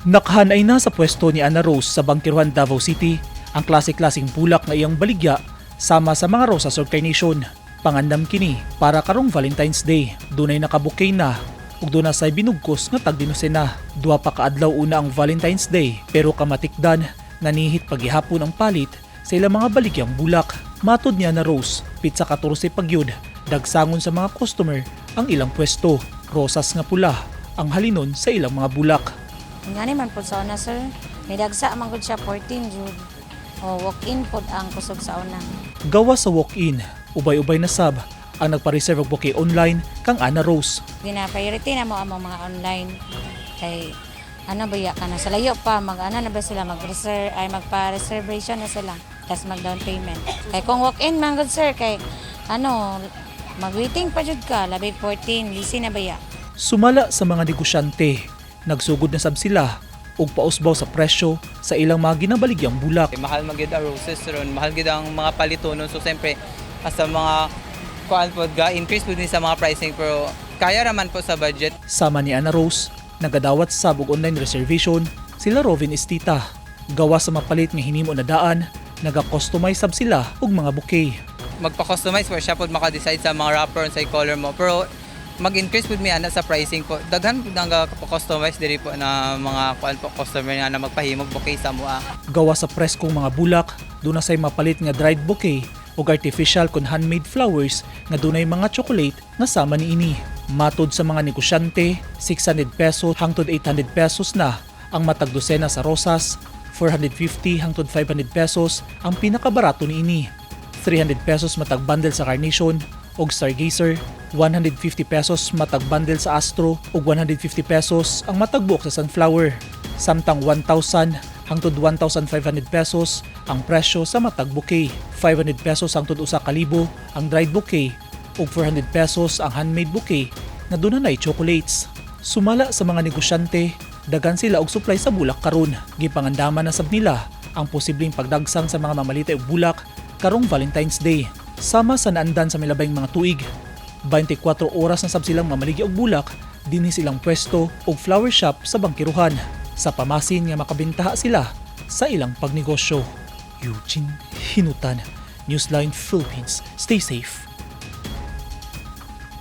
Nakahanay na sa pwesto ni Ana Rose sa Bangkerohan, Davao City ang klase-klaseng bulak nga iyang baligya sama sa mga rosas ug carnation. Pangandam kini para karong Valentine's Day. Dunay naka-bouquet na ug duna say binugkos nga tagdinusena. 2 pa ka adlaw una ang Valentine's Day pero kamatikdan nanihit pagihapon ang palit sa ilang mga baligyang bulak. Matod ni Ana Rose, pitsa 14 pagyud, dagsangon sa mga customer ang ilang pwesto. Rosas nga pula ang halinon sa ilang mga bulak. Ngani man pud sa una, sir. May dagsa man gud siya 14 jud. O walk-in pod ang kusog sa una. Gawa sa walk-in, ubay-ubay na sab ang nagpa-reserve og bouquet online kang Ana Rose. Gina priority na mo ang mga online kay ano ba ya kana sa layo pa mag ano na ba sila mag-reserve ay magpa-reservation na sila tas mag down payment. Kay kung walk-in man gud, sir, kay ano mag-waiting pa jud ka labi 14, busy na ba ya. Sumala sa mga negosyante, nagsugod na sab sila og pausbaw sa presyo sa ilang mga ginabaligyang bulak. Eh, mahal man gyud ang roses ron, mahal gyud ang mga palitonon. So siyempre, as sa mga kuan pod ga increase pod ni sa mga pricing pero kaya raman po sa budget. Sama ni Ana Rose, nagadawat sab og online reservation sila Robin Estita. Gawa sa mapalit nga hinimo na daan, naga-customize sab sila og mga bouquet. Magpa-customize po siya pod maka-decide sa mga wrapper sa color mo. Pero mag-increase pod mi ana sa pricing po. Daghan pod ang customize diri po na mga kuan po customer nga na magpahimog bouquet sa mua. Gawa sa preskong mga bulak, duna say mapalit nga dried bouquet ug artificial kon handmade flowers nga dunay mga chocolate nga sama niini. Matod sa mga negosyante, 600 pesos hangtod 800 pesos na ang matag dosena sa rosas, 450 hangtod 500 pesos ang pinakabarato niini. 300 pesos matag bundle sa carnation ug stargazer, 150 pesos matag bundle sa astro ug 150 pesos ang matag buok sa sunflower. Samtang 1,000 hangtod 1,500 pesos ang presyo sa matag bouquet. 500 pesos hangtod 1,000 ang dried bouquet ug 400 pesos ang handmade bouquet na dunay chocolates. Sumala sa mga negosyante, daghan sila og supply sa bulak karon. Gipangandaman na sab nila ang posibleng pagdagsang sa mga mamalitay og bulak karong Valentine's Day. Sama sa naandan sa milabayng mga tuig, 24 oras na sab silang mamaligya og bulak dinhi silang pwesto og flower shop sa Bangkerohan sa pamasin nga makabentaha sila sa ilang pagnegosyo. Eugene Hinutan, Newsline Philippines. Stay safe.